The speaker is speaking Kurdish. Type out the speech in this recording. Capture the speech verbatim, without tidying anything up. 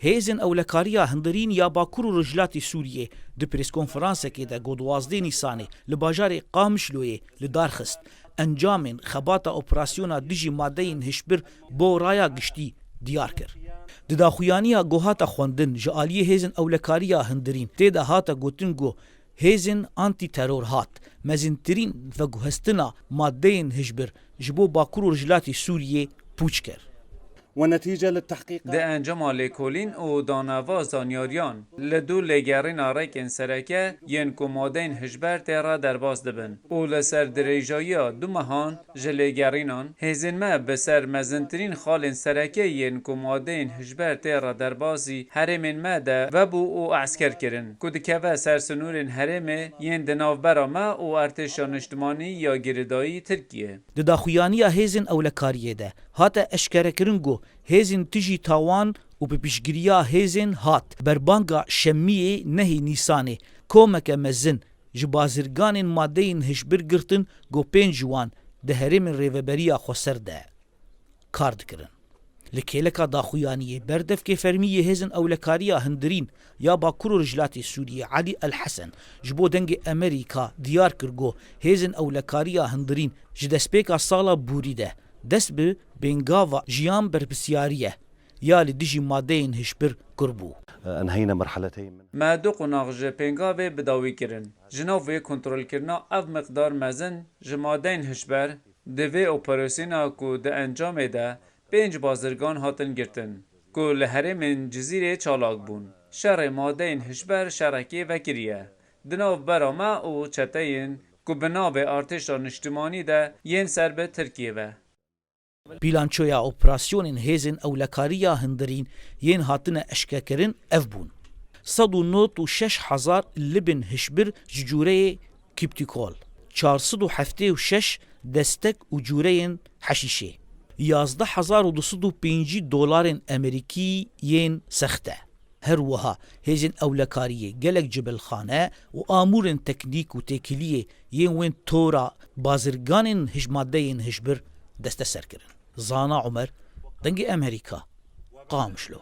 Hêzên Ewlekariya Hundirîn ya Bakur û Rojhilatê Sûriyê di preskonferansekê de ku duwazdeh Nîsanê li bajarê Qamişloyê li dar xist, encamên xebata operasyona dijî madeyên hişbir bo raya giştî diyar kir. Di daxuyaniya ku hate xwendin ji aliyê Hêzên Ewlekariya Hundirîn tê de hate gotin ku Hêzên Antîteror HAT mezintirîn veguhestina madeyên hişbir ji bo Bakur û Rojhilatê Sûriyê pûç kir. ونتيجة للتحقيقات. Di encama lêkolîn û daneva zanyariyan li dû lêgerîna rêkên sereke yên ku madeyên hişber tê re derbas dibin û li ser dirêjayiya du mehan ji lêgerînan, hêzên me bi ser mezintirîn xalên sereke yên ku madeyên hişber tê re derbasî herêmên me de vebû û esker kirin, ku dikeve ser sinûrên herêmê yên di navbera me û Artêşa Niştimanî ya Girêdayî Tirkiye. Di daxuyaniya Hêzên Ewlekariyê de hate eşkerekirin ku hêzên tijî tawan û bi piştgiriya hêzên HAT berbanga şemiyê nehê Nîsanê komeke mezin ji bazirganên madeyên hişbir girtin ku pênc ji wan di herêmên Rêveberiya Xweser de kar dikirin. Li kêleka daxuyaniyê berdevkê fermî yê Hêzên Ewlekariya Hundirîn ya Bakur û Rojhilatê Sûriyê Elî El Hesen ji bo Dengê Amerîka diyar kir ku Hêzên Ewlekariya Hundirîn ji destpêka sala borî de dest bi pêngava Jiyan Berpirsyarî ye ya li dijî madeyên hişbir kiribû. أنهينا مرحلتين من Me du qonax ji pêngavê bi dawî kirin. Ji nav wê kontrolkirina ev miqdar mezin ji madeyên hişber, di vê operasyona ku di encamê de pênc bazirgan hatin girtin, ku li herêmên Cizîrê çalak bûn. Şerê madeyên hişber şerekê vekirî ye. Di navbera me û çeteyên ku bi navê Artêşa Niştimanî de yên ser bi Tirkiyê ve. Bîlançoya operasyonên Hêzên Ewlekariya Hundirîn yên hatine eşkekirin ev bûn: sed û nod û şeş hezar libên hişbir ji cûreyê kîptîkol, çar sed û heftê û şeş destek û cûreyên heşîşê, yazdeh hezar û du sed û pêncî dolarên Amerîkî yên sexte. Her wiha Hêzên Ewlekariyê gelek cibilxane û amûrên teknîk û têkiliyê yên wên tora bazirganên hij-, madeyên hişbir desteser kirin. Zana Omer, Dengê Amerîka, Qamişlo.